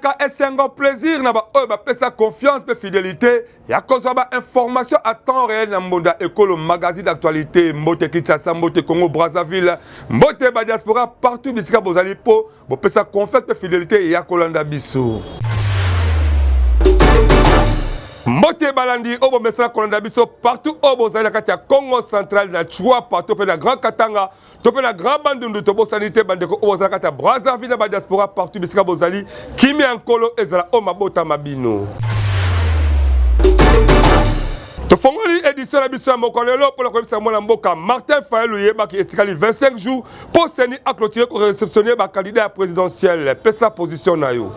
Ezalaka esengo plaisir na baoyo bapesa confiance mpe fidelité ya kozwa ba information à temps réel na mbonda ekolo magazine d'actualité. Mbote Kinshasa, mbote Congo Brazzaville, mbote ba diaspora partout bisika bozali mpo bopesa confiance mpe fidelité ya kolanda biso. Mbote balandi oyo bomesana kolanda biso partout oyo bozali na kati ya Congo central, na Tshuapa to mpe na Grand Katanga to mpe na Grand Bandundu. Tobosani te bandeko oyo bozala kati ya Brazzaville na badiaspora partout bisika bozali. Kimia ya Nkolo ezala oyo mabota ma bino. Tofongoli édition na biso ya mokolo lelo mpona koyebisa mwana mboka Martin Fayulu, yebaki etikali 25 jours mpo CENI aclôture koreceptionne bacandidat ya présidentielle. Pesa position na yo.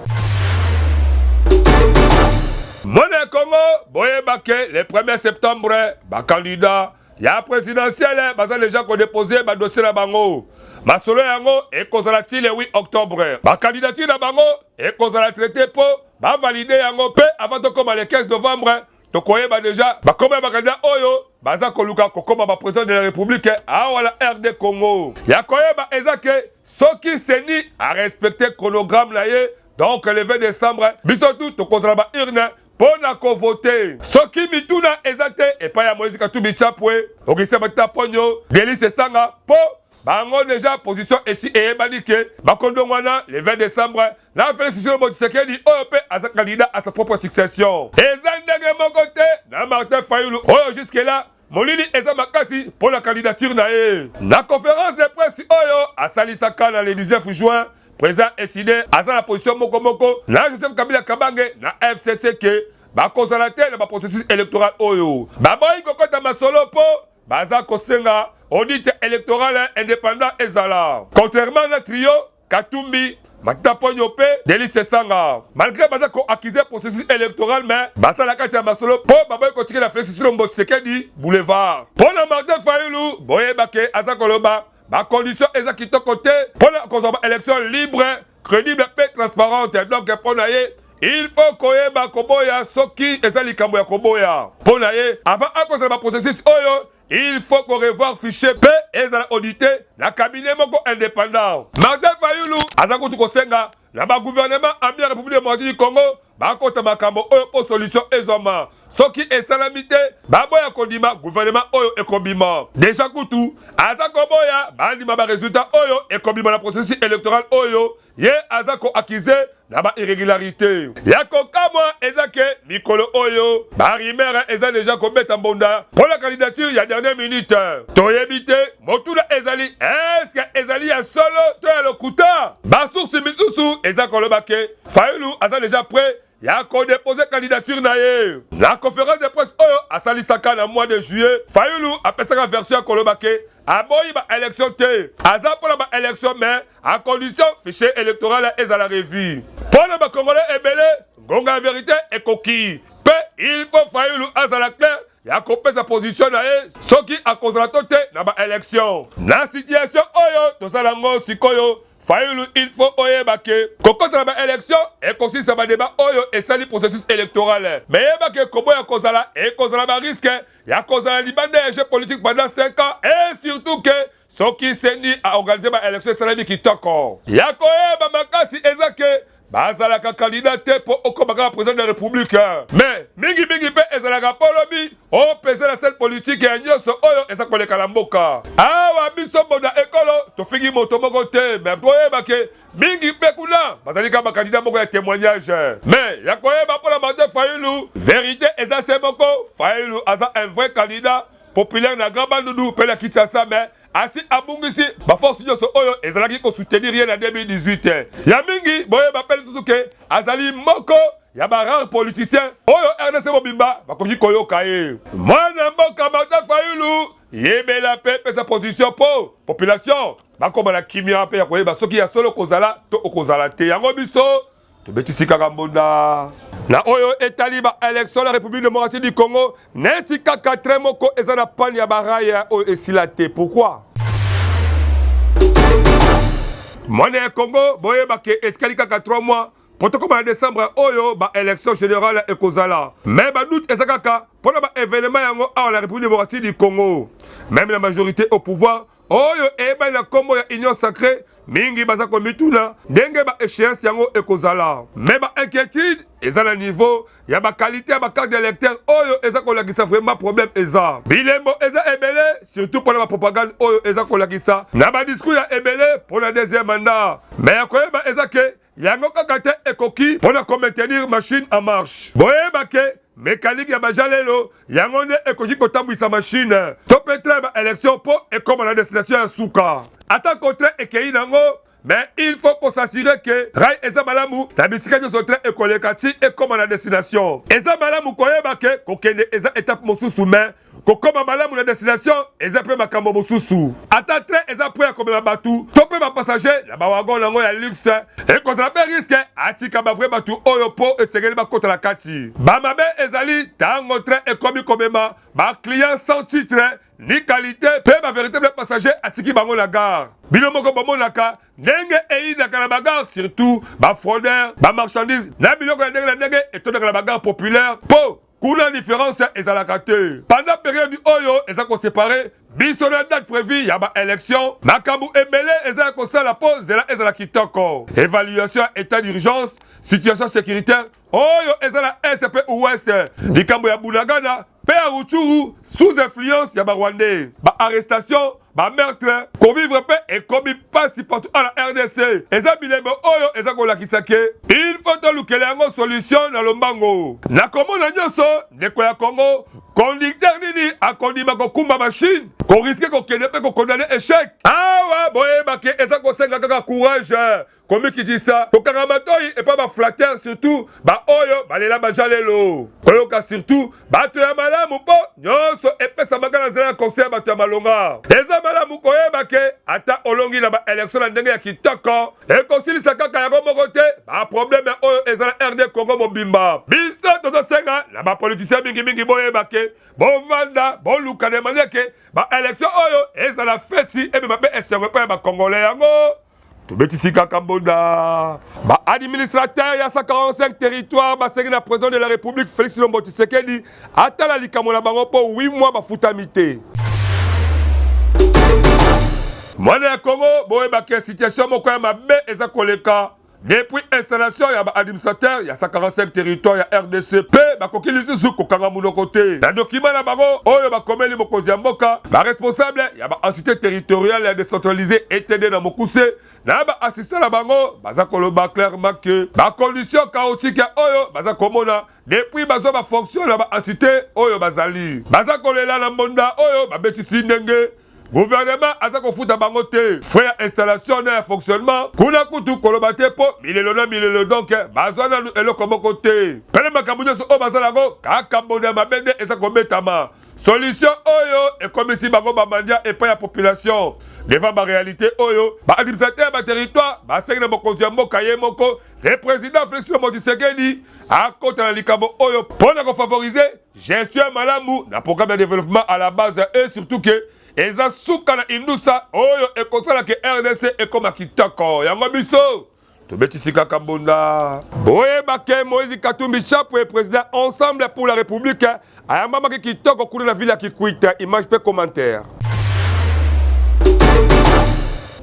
Mwana ya Congo, boyebake le 1er septembre bacandidat ya présidentielle baza déjà kodepose badossier na bango. Masolo yango ekozala ti le 8 octobre. Bacandidature na bango ekozala traité mpo bavalide yango, mpe avant tokóma le 15 novembre, tokoyeba déjà bakoma ya bacandidat oyo baza koluka kokóma baprésident de la République awa na RD Congo. Ya koyeba eza ke soki CENI arespecte chronogramme na ye, donc le 20 décembre biso tu tokozala baurne mpo na kovote. Soki mituna eza te epai ya Moïse Katumbi Chapwe, Augustin Matata Ponyo, Delly Sesanga, mpo bango déjà position esi eyebani ke bakondongwana le 20 décembre na Félix Tshilombo Tshisekedi oyo mpe aza candidat à sa propre succession. Eza ndenge moko te na Martin Fayulu oyo jusque là molili eza makasi mpo na candidature na ye. Na conférence de presse oyo asalisaka na le 19 juin, président Ecidé aza na position moko moko na Joseph Kabila Kabange na FCC ke bakozala te na baprocessus électoral oyo. Baboyi kokɔta masolo mpo baza kosenga audit électoral indépendant ezala, contrairement na trio Katumbi, Matata Ponyo mpe Delly Sesanga. Malgré baza koaccuser processus électoral, mais baza kati ya masolo mpo baboyi kotikela Félix Tshilombo Tshisekedi boulevard. Mpo na Martin Fayulu, boyebake aza koloba bacondition eza kitoko te mpo na kozwa baélection libre, crédible mpe transparente. Donc mpo na ye, il faut koyeba koboya soki eza likambo ya koboya. Mpo na ye, avant akozala baprocessus oyo, il faut korevoir fichier mpe ezala audité na cabinet moko indépendant. Martin Fayulu aza kutu kosenga na bagouvernement ami ya République démocratique du Congo bakota makambo oyo mpo solution ezwama. Soki esalami te, baboya kondima gouvernement oyo ekobima. Déjà kutu aza koboya bandima baresultat oyo ekobima na processus électoral oyo ye aza koaccuser na bairrégularité. Ya kokamwa eza ke mikolo oyo barumeur eza déjà kobeta mbonda mpo na candidature ya dernière minute. Toyebi te, motuna ezali: eske ezali ya solo to ya lokuta? Basource misusu eza koloba ke Fayulu aza déjà prêt ya kodepose candidature na ye. Na conférence de presse oyo asalisaka na mois de juillet, Fayulu apesaka version ya koloba ke aboyi baélection te, aza mpona baélection, mais à condition fichier électoral ezala revu. Mpo na bakongolais ebele, ngonga ya vérité ekoki mpe il faut Fayulu azala clair ya kopesa position na ye soki akozala to te na baélection. Na situation oyo tozala yango sikoyo, Fayulu, il faut oyeba ke kokota na baélection ekosilisa badébat oyo esali processus électoral, mais yeba ke koboya kozala ekozala barisque ya kozala libanda ya jeu politique pendant 5 ans, et surtout ke soki CENI aorganize baélection esalami kitoko. Ya koyeba makasi eza ke bazalaka candidat te mpo okóma kaka président de la République, mais mingimingi mpe ezalaka mpo lobi opesa na scène politique ya nyonso oyo eza koleka na mboka awa. Biso mbonda ekolo tofingi moto moko te, mais toyeba ke mingi mpe kuna bazali kaka bacandidat moko ya témoignage. Mais ya koyeba mpo na Martin Fayulu, vérité eza se moko: Fayulu aza un vrai candidat populaire na Grand Bandundu mpe na Kinshasa, mais asi abungisi baforce nyonso oyo ezalaki kosoutenir ye na 2018. Ya mingi, boyeba mpe lisusu ke azali moko ya barare politicien oyo RDC mobimba bakoki koyoka ye. Mwana mboka Martin Fayulu, yebela mpe pesa position mpo population bakóma na kimia mpe ya koyeba soki ya solo kozala to okozala te. Yango biso tobetisi kaka mbonda na oyo etali baélection na République démocratique du Congo. Neti kaka train moko eza na panne ya barails oyo esila te. Pourquoi? Mwana ya Congo, boyeba ke etikali kaka 3 mois po tokóma na décembre oyo baélection générale ekozala, mais badoute eza kaka mpo na baévénement yango awa na République démocratique du Congo. Même la majorité au pouvoir oyo eyebani na nkombo ya Union Sacree, mingi baza komituna ndenge ba échéance yango ekozala. Mais ba inquiétude eza na niveau ya ba qualité ya ba carte d'électeur oyo eza kolakisa vraiment problème eza. Bilembo eza ebele surtout mpona ba propagande oyo eza kolakisa na ba discours ya ebele mpona deuxième mandat. Mais ya koyeba eza ke yango kaka te ekoki mpona komaintenir machine en marche. Boyeba ke mécanique ya bajalelo yango nde ekoki kotambwisa machine to mpe train ya baélection mpo ekóma na destination ya suka. Ata ko train ekei nango, mais il faut kos'assurer ke rail eza malamu na bisika nyonso train ekoleka ti ekóma na destination. Eza malamu koyeba ke kokende eza étape mosusu, mais kokóma malamu na destination eza mpe makambo mosusu. Ata train eza prêt ya komema bato to mpe bapassager na bawagon yango ya luxe, ekozala mpe risque atika bavrai bato oyo mpo esengeli bakota na kati. Bamabe ezali ntango train ekomi komema baclient sans titre ni qualité mpe bavéritable passager atiki bango na gare. Bino moko bomonaka ndenge eyindaka na bagare, surtout bafraudeur, bamarchandise na biloko ya ndenge na ndenge etondaka na bagare populaire, mpo kuna différence ezalaka te. Pendant période oyo eza koséparer biso na date prévue ya baélection, makambo ebele eza ya kosala mpo nzela ezala kitoko. Évaluation ya état d'urgence, situation sécuritaire oyo eza na est mpe ouest, likambo ya Bunagana mpe ya Rutshuru sous influence ya barwandais, baarrestation, bameurtre, kovivre mpe ekomi mpasi partout na RDC, eza bilembo oyo eza kolakisa ke il faut tolukela yango solution na lombango. Na komona nyonso, ndeko ya Congo, conducteur nini akondima kokumba machine korisquer kokende mpe kocondamner échec? Awa boyebake eza kosenga kaka courage, komikitisa, kokanga matoi epa baflatteur, surtout baoyo balela bajalelo, koyoka surtout bato ya malamu, mpo nyonso epesamaka na nzela ya conseil ya bato ya malonga. Eza malamu koyeba ke ata olongi na baélection na ndenge ya kitoko, ekosilisa kaka yango moko te baproblème oyo eza na RD Congo mobimba. Biso tozosenga na bapoliticien mingimingi, boyeba ke bovanda, boluka na manière ke baélection oyo ezala feti, emema mpe esengo epai ya bacongolais. Yango tobetisi kaka mbonda. Baadministrateur ya 145 territoire basengi na président de la République Félix Tshilombo Tshisekedi atala likambo na bango, mpo 8 mois bafutami te. Mwana ya Congo, boyebaka situation moko ya mabe eza koleka depuis installation ya baadministrateur ya 145 territoire ya RDC, mpe bakoki lisusu kokanga monoko te. Na document na bango oyo bakomeli mokonzi ya mboka, baresponsable ya baentité territoriale ya décentralisé, ETD na mokuse, na baassistant na bango, baza koloba clairement ke bacondition chaotique oyo baza komona depuis bazwa bafonction na baentité oyo bazali, baza kolela na mbonda oyo babetisi ndenge gouvernement aza kofuta bango te. Frais ya installation na ya fonctionnement kuna kutu koloba te, mpo milelo na milelo, donc bazwa nanu eloko moko te. Pene makambo nyonso oyo bazala yango kaka mbonda ya mabe nde eza kobetama. Solution oyo ekomisi bango bamandia epai ya population. Devant baréalité oyo, baadministrateur ya baterritoire basengi na mokonzi ya mboka ye moko, le président Félix Tshilombo Tshisekedi, akota na likambo oyo mpo na kofavoriser gestion ya malamu na programme ya développement à la base, et surtout ke eza suka na indusa oyo ekosala ke RDC ekóma kitoko. Yango biso tobetisi kaka mbonda. Boyeba ke Moïse Katumbi Chapwe, président Ensemble pour la République, ayambamaki kitoko kuna na ville ya Kikwit. Image mpe commentaire.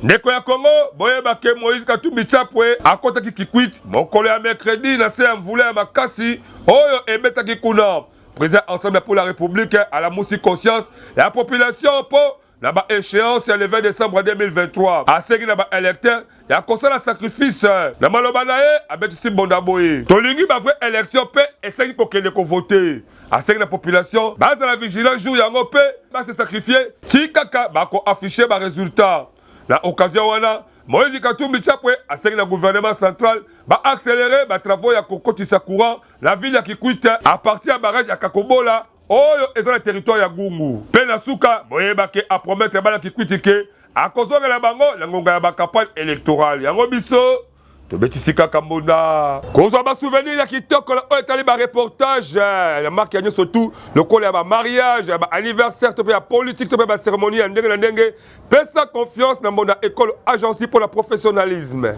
Ndeko ya Congo, boyeba ke Moïse Katumbi Chapwe akɔtaki Kikwit mokolo ya mercredi na se ya mvula ya makasi oyo ebetaki kuna. Président Ensemble pour la République alamusi conscience ya population mpo na baéchéance ya le 20 décembre 2023. Asengi na baélecteur ya kosala sacrifice. Na maloba na ye, abetisi mbonda boye: tolingi bavrai élection mpe esengi kokende kovote. Asengi na population bazala vigilant jour yango mpe base sacrifier ti kaka bakoafficher baresultat. Na occasion wana, Moïse Katumbi Chapwe asengi na gouvernement central baaccélérer batravaux ya kokotisa courant na ville ya Kikwit à partir ya barrage ya Kakobola oyo eza na territoire ya Gungu. Mpe na suka, boyeba ke apromettre bana Kikwiti ke akozongela bango na ngonga ya bacampagne électorale. Yango biso tobetisi kaka mbonda. Kozwa basouvenir ya kitoko na oyo etali bareportage ya marque ya nyonso tu, lokola ya bamariage, ya baanniversaire, to mpe ya politique, to mpe bacérémonie ya ndenge na ndenge, pesa confiance na mbonda ekolo agence pour la professionnalisme.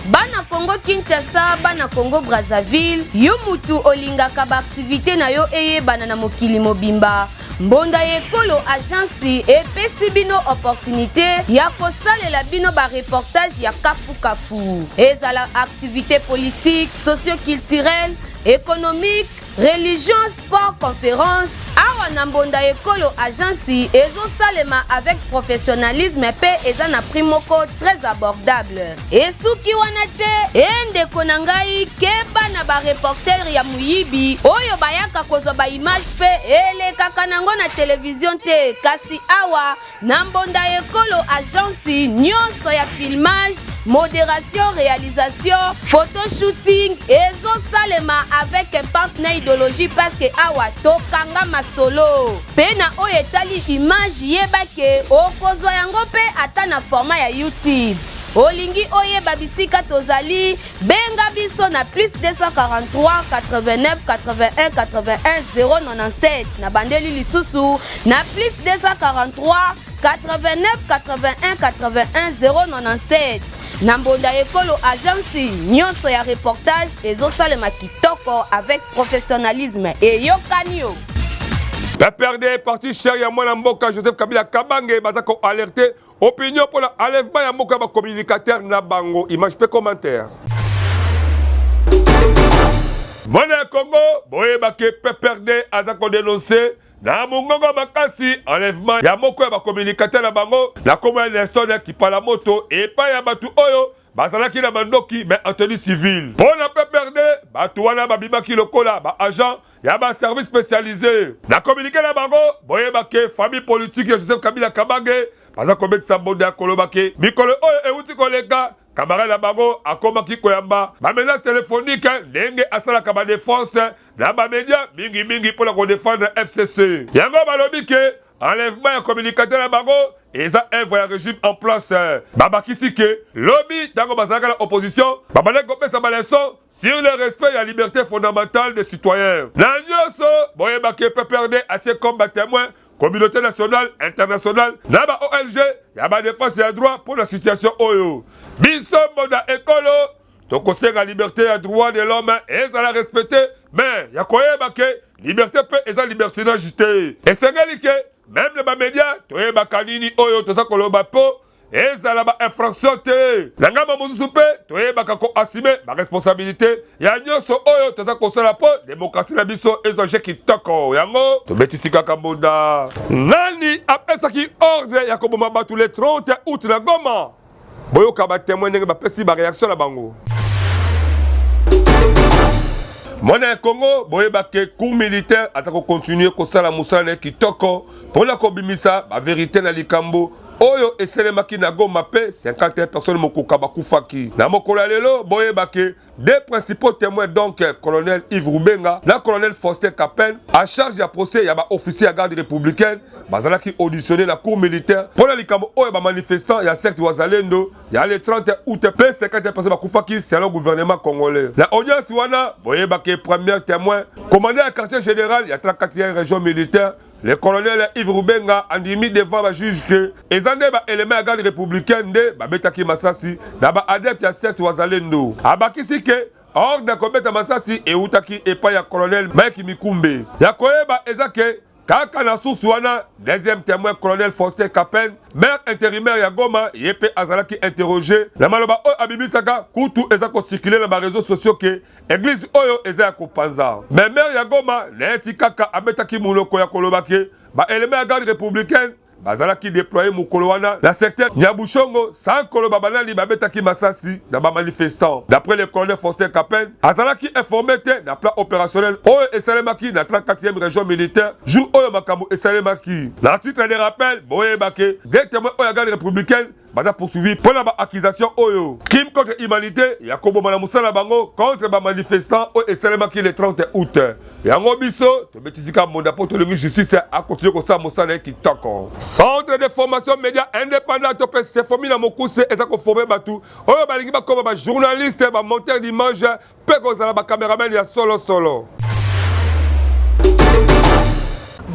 Bana. Congo Kinshasa, bana Congo Brazzaville, yo mutu olingaka ba activité na yo eyebana na mokili mobimba. Mbonda ya ekolo agence epesi bino opportunité ya kosalela bino ba reportage ya kafukafu. Ezala activité politique, socio-culturelle, économique, religion, sport, conférence. Awa na Mbonda Ekolo agence ezosalema avec professionnalisme mpe eza na prix moko très abordable. Esuki wana te, e ndeko na ngai, keba na ba reporter ya moyibi oyo bayaka kozwa ba image mpe elekaka nango na television te, kasi awa Na Mbonda Ekolo agence nyonso ya filmage, moderation, realisation, photo shooting ezosalema avec impact na ideologie parce que awa tokanga masolo. Pe na oyo etali image yeba ke okozwa yango pe ata na format ya YouTube. Olingi oyeba bisika tozali? Benga biso na plus 243 89 81 81 097. Na bandeli lisusu na plus 243 89 81 81 097. Na Mbonda Ekolo agence nyonso ya reportage ezosalema kitoko avec professionnalisme. Eyokani yo. PPRD parti cher ya mwana mboka Joseph Kabila Kabange baza ko alerter Opinion mpo na enlèvement ya moko ya ba communicateurs na bango, image mpe commentaire. Mwana ya Congo, boyeba ke PPRD aza ko denoncer na mongongo makasi enlèvement ya moko ya ba communicateurs na bango na kombo ya Nestor Kipalamoto epai ya bato oyo bazalaki na mandoki mais en tenue civile. Mpo na PPRD, bato wana babimaki lokola ba agents ya ba service spécialisé. Na communiqué na bango, boyeba ke famille politique ya Joseph Kabila Kabange baza kobetisa mbonda ya koloba ke mikolo oyo euti koleka camarade na bango akomaki koyamba ba menace téléphonique ndenge asalaka ba défense na ba media mingi mingi mpo na kodefendre FCC. Yango balobi ke Enlèvement ya communicateur na bango eza œuvre ya régime en place. Babakisi ke lobi ntango bazalaka na opposition babandaki kopesa ba leçon sur le respect ya liberté fondamentale des citoyens. Na nyonso boyeba ke PPRD atie comme ba témoin communauté nationale internationale na ba ONG ya ba défense ya droit mpo na situation oyo. Biso mbonda ekolo Tokosenga liberte ya droit de l'homme ezala respecte mais ya koyeba ke liberte mpe eza libertinage te. Esengeli ke meme na ba media toyebaka nini oyo toza koloba mpo ezala ba infraction te. Na ngambo mosusu mpe toyebaka ko assumer ba responsabilite ya nyonso oyo toza kosala mpo demokratie na biso ezwa je kitoko. Yango tobetisi kaka mbonda. Nani apesaki ordre ya koboma bato le 30 août na Goma? Boyoka ba témoins ndenge bapesi ba réaction na bango. Mwana ya Congo boyeba ke cour militaire aza ko continuer kosala mosala na ye kitoko mpo na kobimisa ba verite na likambo oyo esalemaki na Goma mpe 51 personnes mokoka bakufaki. Na mokolo ya lelo boyeba ke Deux principaux témoins donc colonel Yves Rubenga na colonel Faustin Kapel en charge ya procès ya ba officiers ya garde républicaine bazalaki auditionné na cour militaire mpo na likambo oyo ba manifestants ya secte Wazalendo ya le 30 août mpe 51 personnes bakufaki selon gouvernement congolais. Na audience wana boyebaki premier témoin commandant ya quartier général ya 34e région militaire Le colonel Yves Rubenga andimi devant ba juge que eza nde ba elements ya garde républicaine nde babetaki masasi na ba adeptes ya secte Wazalendo. Abakisi que ordre ya kobeta masasi ewutaki epai ya colonel Mike Mikumbe. Ya koyeba eza que kaka na source wana, deuxième témoin colonel Faustin Kapen, maire intérimaire ya Goma, ye mpe azalaki interroger na maloba oyo abimisaka kutu eza ko circuler na ba réseaux sociaux que Eglise oyo eza ya kopanza. Mais maire ya Goma neti kaka abetaki monoko ya koloba ke ba elements ya garde republicaine bazalaki deployer mokolo wana na secteur Nyabushongo sans koloba banani babetaki masasi na ba manifestants. D'après le colonel Faustin Kapen, azalaki informe te na plan operationnel oyo esalemaki na 34e region militaire jour oyo makambo esalemaki. Na titre de rappel, boyeba ke deux témoins oyo ya garde republicaine baza poursuivi mpo na ba accusation oyo crime contre humanité ya koboma na mosala na bango contre ba manifestants oyo esalemaki le 30 août. Yango biso tobetisi ka mbonda mpo tolingi justice akontinue kosala mosala na ye kitoko. Centre de formation media indépendant to mpe Sefomi na mokuse eza koforme bato oyo balingi bakoma ba journaliste, ba monteur d'image mpe kozala ba cameraman ya solo solo.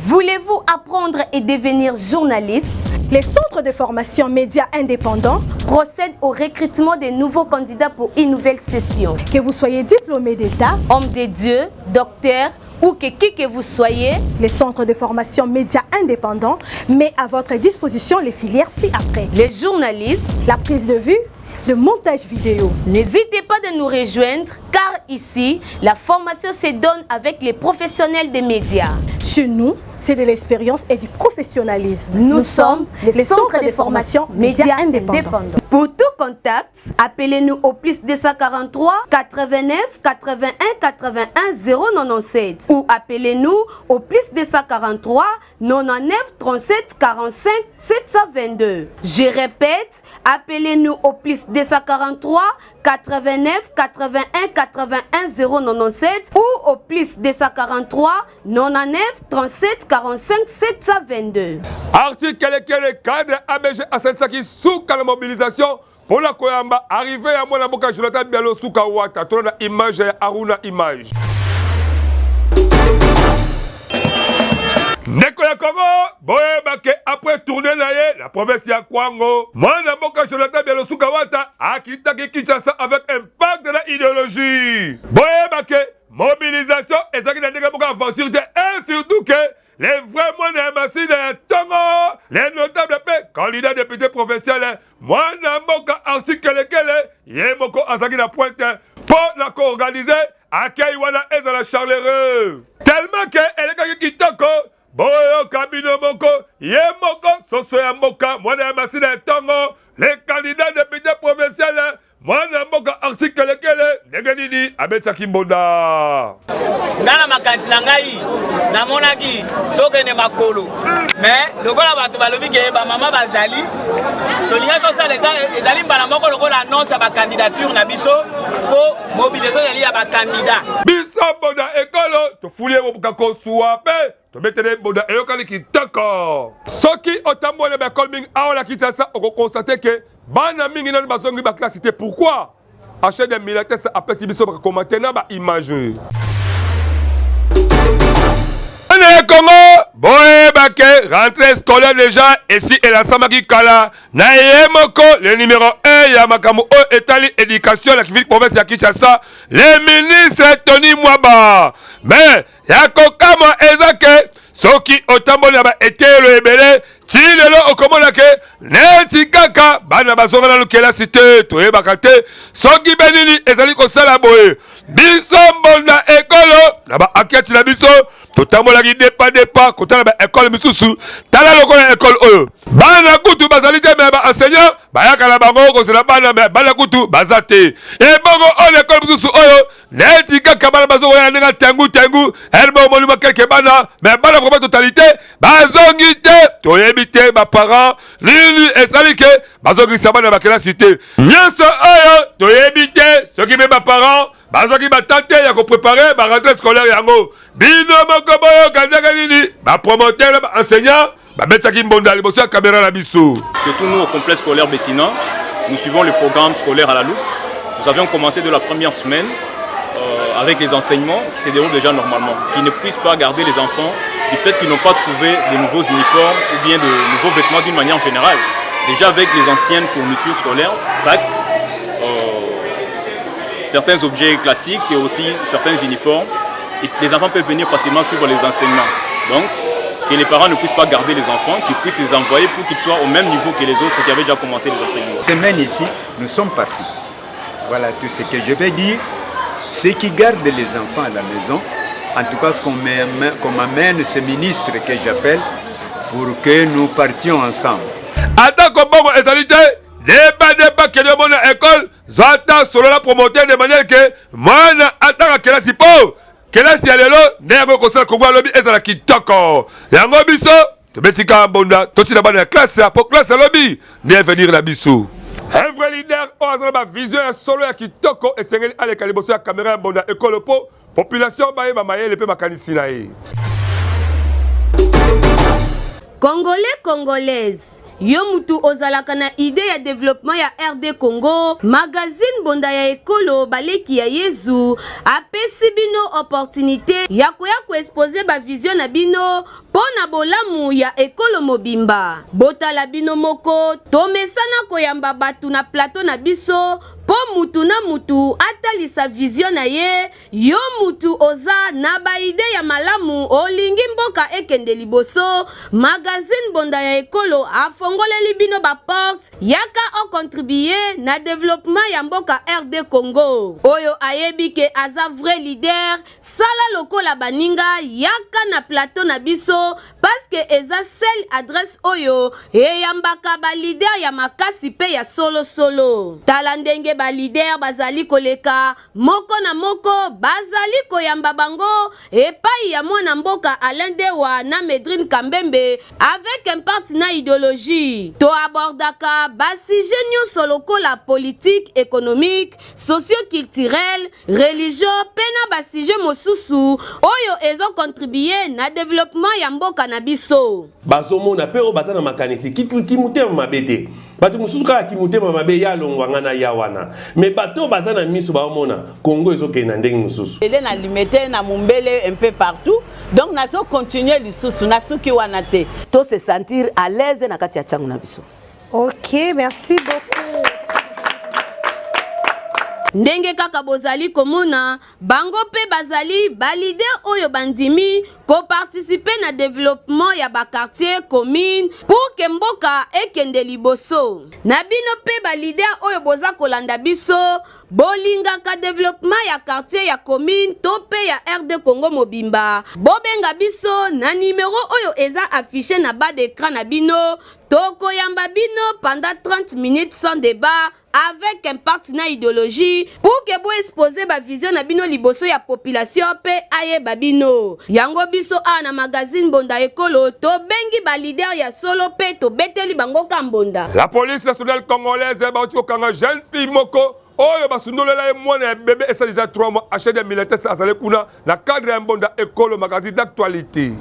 Voulez-vous apprendre et devenir journaliste? Les centres de formation médias indépendants procèdent au recrutement des nouveaux candidats pour une nouvelle session. Que vous soyez diplômé d'État, homme de Dieu, docteur ou que qui que vous soyez, les centres de formation médias indépendants met à votre disposition les filières ci-après. Le journalisme, la prise de vue, le montage vidéo. N'hésitez pas de nous rejoindre car ici, la formation se donne avec les professionnels des médias. Chez nous, c'est de l'expérience et du professionnalisme. Nous sommes les centres de formation médias indépendants. Pour tout contact, appelez-nous au plus 243 89 81 81 097 ou appelez-nous au plus 243 99 37 45 722. Je répète, appelez-nous au plus 243 89 81 81 097 ou au plus 243 99 37 45 722. Article Kelekele, cadre ABG asalisaki suka na mobilisation mpo na koyamba arrivée ya mwana mboka Jonathan Bialo suka wata. Tolanda image ya Aruna Image. Ndeko ya Congo, boyeba ke après tournée na ye na province ya Kwango, mwana mboka Jonathan Bialo suka wata akitaki Kinshasa avec impact na idéologie. Boyeba ke mobilisation ezalaki na ndenge moko aventure te, et surtout ke les vrais mwana ya masina ya ntongo, les notables mpe candidat député provincial mwana mboka Arthur Kelekele ye moko azalaki na pointe mpo na koorganize akei wana ezala chaleureux tellement ke elekaki kitoko. Boyoka bino moko, ye moko soso ya mboka, mwana ya masina ya ntongo, le candidat député provincial mwana mboka Arthur Kelekele, ndenge nini abetisaki mbonda. Nga na makanisi na ngai namonaki tokende makolo, mais lokola bato balobi ke bamama bazali, tolingaki tosala ezali mbala moko lokola annonce ya bacandidature na biso, mpo mobilisation ezali ya bacandidat. Biso mbonda ekolo tofuli ye bobuka kosuwa mpe tobetele mbonda eyokani kitoko. Soki otamboli na baekole mingi awa na Kinshasa, okokonstate ke bana mingi nano bazongi baklasi te. Pourquoi? Achet de Milates apesi biso bakommentaire na baimage. Bana Congo, boyeba ke rentrée scolaire déjà esi elasamaki kala na ye moko le numéro 1 ya makambo oyo etali éducation na ville province ya Kinshasa, le ministre Tony Mwaba. Mais ya kokamwa eza ke soki otamboli na baeteyelo ebele ti lelo, okomona ke neti kaka bana bazonga nanu kelasi te. Toyebaka te soki be nini ezali kosala boye. Biso mbonda ekolo, na baenquête na biso, totambolaki depa depa kotala baekole misusu. Tala lokola ekole oyo, bana kutu bazali te, mais baenseignant bayaka na bango kozela bana, mais bana kutu baza te. Ebongo oyo ekole mosusu oyo, neti kaka bana bazokoya ndenge tengu tengu elbo, omoni bakeke bana, mais bana vraiment totalité bazongi te. Toyebi te baparent nini esali ke bazongisa bana bakelasi te. Nyonso oyo toyebi te soki mpe baparent bazwaki bata te ya koprépare barentrée scolaire yango. Bino moko boyoka ndenge nini bapromoteur na baenseignant babetisaki mbonda liboso ya kamera na biso. Surtout nous, au complexe scolaire Bettina, nous suivons le programme scolaire à la loupe. Nous avions commencé de la première semaine avec les enseignements qui se déroulent déjà normalement, qui ne puissent pas garder les enfants du fait qu'ils n'ont pas trouvé de nouveaux uniformes ou bien de nouveaux vêtements d'une manière générale. Déjà avec les anciennes fournitures scolaires, sacs, certains objets classiques et aussi certains uniformes, et les enfants peuvent venir facilement suivre les enseignements. Donc, que les parents ne puissent pas garder les enfants, qu'ils puissent les envoyer pour qu'ils soient au même niveau que les autres qui avaient déjà commencé les enseignements. Semaine ici, nous sommes partis. Voilà tout ce que je vais dire. Ceux qui gardent les enfants à la maison, en tout cas qu'on m'amène ce ministre que j'appelle pour que nous partions ensemble. Atako mbongo ezali te, deba deba kende omona ekole, zwa ata solola promoteur de manière ke mwana atanga kelasi, mpo kelasi ya lelo nde yango ekosala Kongo alobi ezala kitoko. Yango biso tobetika mbonda, totina bana ya classe, mpo classe alobi nde avenir na biso. Un vrai leader oyo aza na bavision ya solo ya kitoko esengeli aleka liboso ya kamera ya mbonda ekolo mpo population bayeba mayele mpe makanisi na ye. Congolais Congolaise, yo mutu ozalaka na idee ya developpement ya RD Congo, magazine Mbonda ya Ekolo Baleki ya Yezu apesi bino opportunite ya koya ko exposer ba vision na bino mpo na bolamu ya ekolo mobimba. Botala bino moko, tomesana koyamba batu na plateau na biso mpo mutu na mutu atalisa vision na ye. Yo mutu oza na ba idee ya malamu olingi mboka ekende liboso, magazine Mbonda ya Ekolo afongoleli bino ba portes, yaka o contribuer na developpement ya mboka RD Congo. Oyo ayebi ke aza vrai leader, sala lokola baninga yaka na plateau na biso parce que eza seule adresse oyo eyambaka ba leader ya makasi pe ya solo solo. Tala ndenge ba leader bazali koleka Moko na moko bazali koyamba bango epayi ya mwana mboka Alain Dewa na Medrine Kambembe avec impact na ideologie. To abordaka ba sujets nionso lokola politique, economique, socio-culturel, religion pe na ba sujets mosusu oyo ezo contribuer na developpement ya mboka na biso. Bazomona pe oyo baza na makanisi kimotema mabe te. Bato mosusu kaka kimotema mabe ye alongwa nga na ya wana. Mais bato oyo baza na miso baomona Congo ezokende na ndenge mosusu. Ele na limete na mumbele un peu partout donc nazo continuer lisusu nasuki wana te. To se sentir à l'aise na kati ya tshangu na biso. Ok, merci beaucoup. Ndenge kaka bozali komona, bango pe bazali ba leader oyo bandimi ko participer na developpement ya ba quartiers, communes pour que mboka ekende liboso. Na bino pe ba leader oyo boza kolanda biso, bolingaka developpement ya quartier, ya commune to pe ya RD Congo mobimba, bobenga biso na numero oyo eza affiche na bas d'ecran na bino, tokoyamba bino pendant 30 minutes sans debat, avec impact na ideologie pour que bo exposer ba vision na bino liboso ya population pe ayeba bino. Yango biso awa na magazine Mbonda Ekolo tobengi ba leader ya solo pe tobeteli bango ka mbonda. La police nationale congolaise bauti kokanga jeune fille moko oyo basundolela ye mwana ya bebe esali deja 3 mois achef ya militaire azali kuna na cadre ya Mbonda Ekolo magazine d'actualité.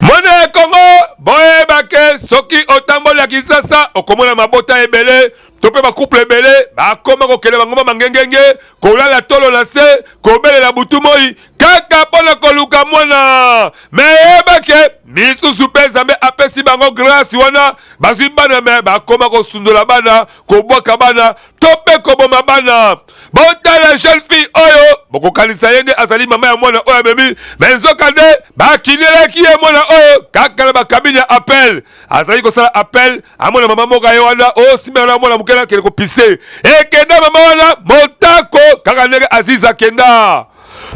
Mwana ya Kongo, boyeba ke soki otamboli na Kinshasa okomona mabota ebele to mpe bacouple ebele bakoma kokende bangomba mangengenge kolala tolo na se kobelela butu moi kaka mpo na koluka mwana. Me yeba ke misusu mpe Nzambe apesi bango grâce wana bazwi bana me bakoma kosundola bana kobwaka bana to mpe koboma bana. Botala jeune fille oyo, bokokanisa ye nde azali mama ya mwana oyo amemi, me nzoka nde bakinelaki ye mwana oyo kaka na bakabine ya appel. Azali kosala appel, amona mama moko ye wana osimba na mwana moke akende kopise, ekenda mama wana motako kaka ndenge Aziza akenda.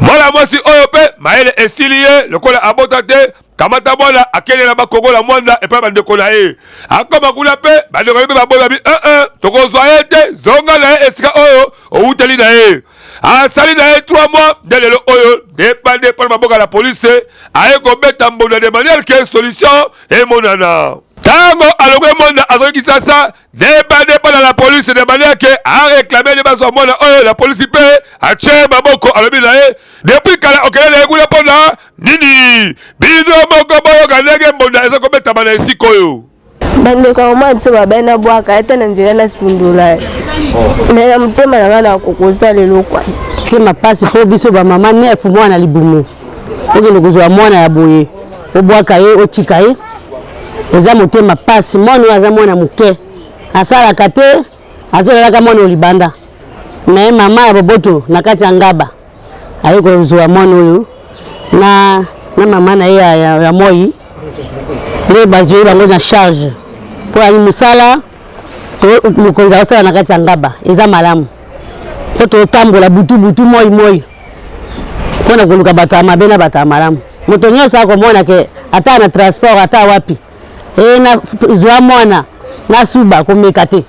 Mwana mwasi oyo mpe mayele esili ye lokola abota te Kamata mwana akende na bakongola mwana epai bandeko na ye. Akoma kuna mpe bandeko na ye mpe baboyi babi eh, eh, tokozwa ye te, zonga na ye esika oyo owuteli na ye. Asali na ye 3 mois nde lelo oyo depande mpo na maboka na polise aye kobeta mbonda de manière que solution emonana. Ntango alongwe mwana azongi Kinshasa Deba deba na la police de manière que a réclamer nde bazwa mwana oyo la police mpe atie maboko alobi na ye depuis kala okende na ye kuna mpo na nini bino moko boyoka ndenge mbonda eza kobetama na esika oyo. Bandeko ya mama biso babai nabwaka ata na nzela nasundola ye me na motema na ngai nakokosala eloko te mapasi mpo biso bamama nefu mwana libumu okende kozwa mwana ya boye obwaka ye otika ye eza motema pasi mwana oyo aza mwana moke asalaka te azolalaka mwana oyo libanda me mama ya boboto na kati ya ngaba aye kozwa mwana oyo na, na mama na ye ya, ya, ya moi nde bazwi bango na charge mpo ayi mosala mokonzi akosala na kati ya ngaba eza malamu mpo totambola butu butu moi moi mpo na koluka bato ya mabe na bato ya malamu. Moto nyonso akomona ke ata na transport ata wapi e na zwa mwana na suba komeka te,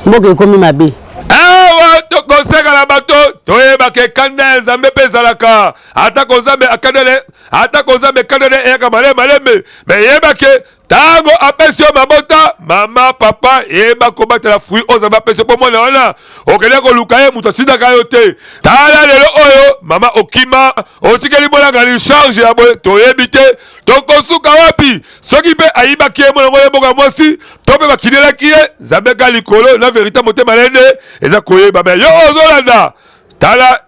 mboka ekomi mabe. Awa tokoseka na bato toyebaka ekanda ya Nzambe mpe ezalaka atako Nzambe akandele atako Nzambe ekandele eyaka malembe malembe me yebake. Ntango apesi yo mabota, mama, papa, yeba kobatela fruit oyo Nzambe apesi yo mpo mwana wana okende koluka ye, moto atindaka yo te. Tala lelo oyo mama okima, otikeli mwana ngali charge ya boye, toyebi te tokosuka wapi. Soki mpe ayibaki ye mwana ngo ye moko ya mwasi to mpe bakinelaki ye, Nzambe ka likolo na verite motema na ye nde eza koyeba. Me yo ozolanda, tala,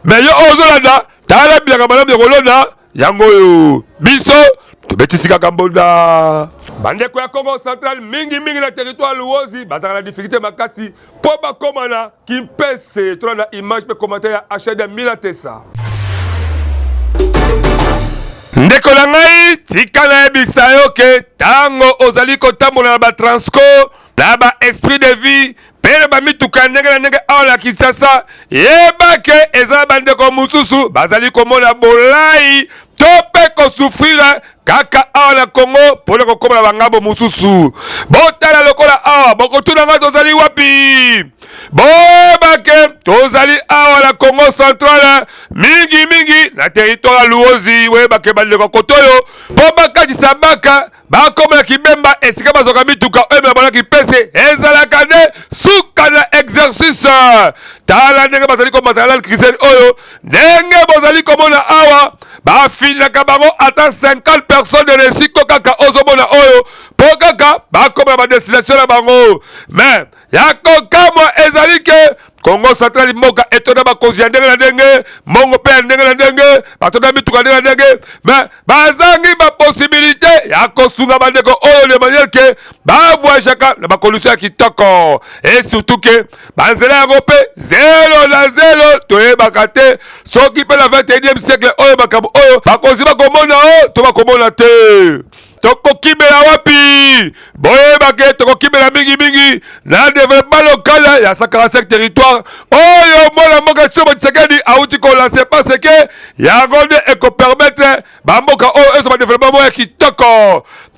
me yo ozolanda, tala bilaka malamu ya kolona yango oyo biso tobetisi kaka mbonda. Bandeko ya Congo Central mingi mingi na territoire Luozi bazalaka na difficulté makasi mpo bakoma na Kimpese. Tolanda image mpe commentaire ya HD Mila Tesa. Ndeko na ngai, tika nayebisa yo ke ntango ozali kotambola na batransco na ba esprit de vie mpe na bamituka ya ndenge na ndenge awa na Kinshasa, yeba ke eza na bandeko mosusu bazali komona bolai to mpe kosufrire kaka awa na Congo mpo na kokoma na bangambo mosusu. Botala lokola awa, bokotuna ngai tozali wapi? Boyeba ke tozali awa na Congo Central, mingi mingi na territoire ya Luozi. Oyeba ke bandeko kotoyo mpo bakatisa baka bakoma na kibemba esika bazwaka mituka oyo emema bango kipese ezalaka nde suka na exercice. Tala ndenge bazali komata na Land oyo, ndenge bozali komona awa bafinaka bango ata 50 personnes na esiko kaka ozomona oyo mpo kaka bakoma na badestination na bango. Mais ya kokamwa ezali ke Kongo Central mboka etonda bakonzi ya ndenge na ndenge, mbongo mpe ya ndenge na ndenge, batonda mituka ndenge na ndenge, mais bazangi baposibilite ya kosunga bandeko oyo de manière ke bavoyageaka na bakondition ya kitoko, et surtout ke banzela yango mpe zelo na zelo toyebaka te soki mpe na 21e siècle oyo makambo oyo bakonzi bakomona o to bakomona te. Tokokimela wapi? Boyeba ke tokokimela mingimingi na developpement local ya 145 territoire oyo mwana mboka Tshilombo Tshisekedi auti kolanse, parce que yango nde ekopermettre bamboka oyo ezwa badeveloppement moko ya kitoko.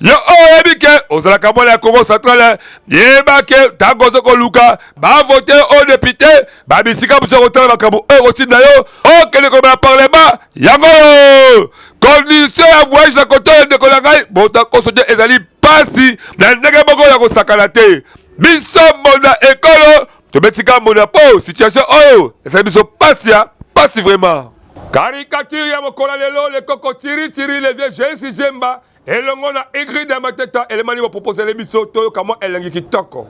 Yo oyo oyebi ke ozalaka mwana ya Congo Central, yeba ke ntango ozo koluka bavote oyo depute babisika mosusu ya kotala makambo oyo ekotinda yo okende koloba na parlement yango oyo condition ya voyage na kote oyo ndeko na ngai botakoso te ezali mpasi na ndenge moko ya kosakana te. Biso mbonda ekolo tobetika mbonda mpo situation oyo ezali biso mpasi ya mpasi vraiment. Caricature ya mokolo lelo, le koko tiri tiri le vieux JC Djemba elongo na Ingrid ya Mateta elemani baproposele biso toyoka mwa elengi kitoko.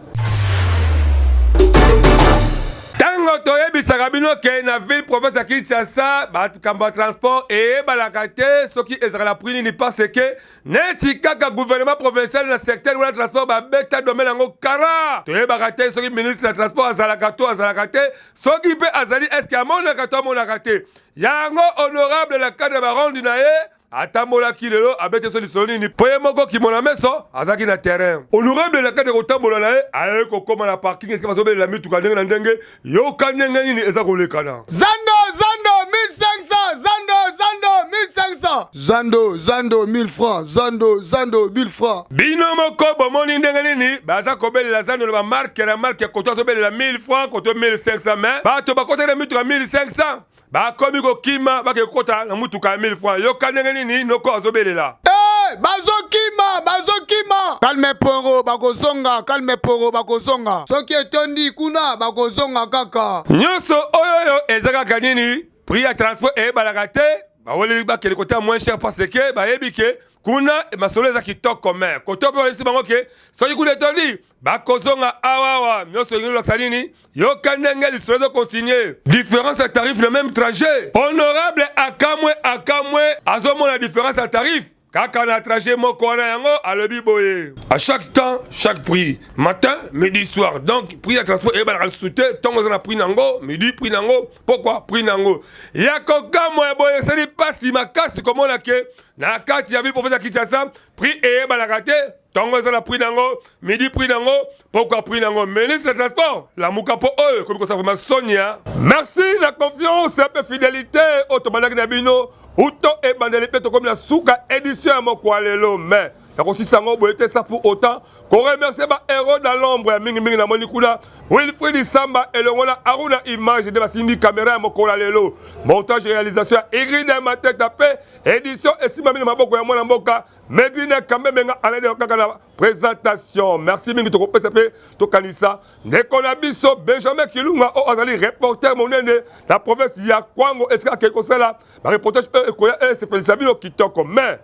Ntango toyebisaka bino ke na ville province ya Kinshasa makambo ya transport eyebanaka te soki ezalaka na prix nini, parce que neti kaka gouvernement provincial na secteur wana transport babeta domaine yango kara, toyebaka te soki ministre ya transport azalaka to azalaka te, soki mpe azali eske amonaka to amonaka te. Yango honorable na cadre ya baronde na ye atambolaki lelo abeti biso lisolo nini mpo ye moko kimona meso azalaki na terrain. Honorable na kati ya kotambola na ye aye kokoma na parking esika bazobelela mituka ndenge na ndenge. Yoka ndenge nini eza kolekana. Zando zando 1500 zando zando 1500 zando zando 1000 francs zando zando 1000 francs. Bino moko bomoni ndenge nini baza kobelela zando na bamarke na marke, koto azobelela 1000 francs koto 1500, mais bato bakotaki na mituka 1500 bakomi kokima bake kokota na motuka ya 1000 francs. Yoka ndenge nini noko azobelela. Hey, bazokima bazokima, kalme poro bakozonga, kalme poro bakozonga, soki etondi kuna bakozonga kaka. Nyonso oyo oyo eza kaka nini, prix ya transport eyebanaka te, baweleli bakende kota moins cher parce que bayebi ke kuna masolo eza kitoko, mais koto mpe bayebisi bango ke soki kuna etondi bakozonga awawa. Nyonso elingi kolakisa nini? Yoka ndenge lisolo ezokontinue. Différence ya tarif na même trajet. Honorable akamwe akamwe azomona différence ya tarif kaka na trajet moko wana, yango alobi boye: à chaque temps chaque prix, matin midi soir. Donc prix ya transport eyebanaka lisusu te, ntongo eza na prix nango, midi prix nango, pokwa prix nango. Ya kokamwa ya boye esali mpasi makasi komona ke na kati ya ville province ya Kinshasa prix eyebanaka te, ntongo eza na prix nango, midi prix nango, pokwa prix nango. Ministre ya transport, lamuka mpo oyo ekomi kosala vraiment sonia. Merci na confiance mpe fidélité oyo tobandaki na bino uto ebandeli mpe tokomi na suka édition ya mokwa lelo. Mais Nakosisa yango boye te sans pour autant koremercier ba héros dans l'ombre ya mingimingi. Namoni kuna Wilfrid Samba elongo na Aruna Image nde basimbi kamera ya mokolo ya lelo. Montage, réalisation ya Irine Mateta mpe édition esimbami na maboko ya mwana mboka Medrine Kambemenga alandi kaka na présentation. Merci mingi. Tokopesa mpe tokanisa ndeko na biso Benjamin Kilunga oyo azali reporter monene na province ya Kwango, esika akei kosala bareportage oyo ekoya esepelisa bino kitoko. Mais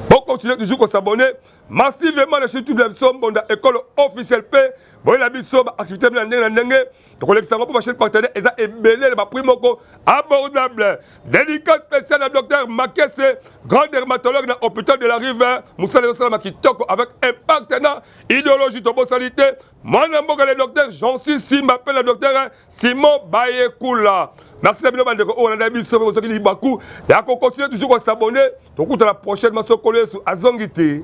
bocontinue toujours kos'abonner massivement na chaîne YouTube na biso Mbonda Ekolo Officiel mpe boyela biso baactivité na ndenge na ndenge. Tokolekisa yango mpo bachaîne partenaire eza ebele na baprix moko abordable. Dédicace spéciale na docteur Makese, grand dermatologue na hôpital de la Rive. Mosala ezosalama kitoko avec impact na idéologie. Tobosani te mwana mboka le docteur Jansi Simba mpe na docteur Simon Bayekula. Merci na bino bandeko oyo olanda biso mpe bosoki libaku ya kocontinue toujours kos'abonner. Tokutana prochainement sokolo Yesu azongi te.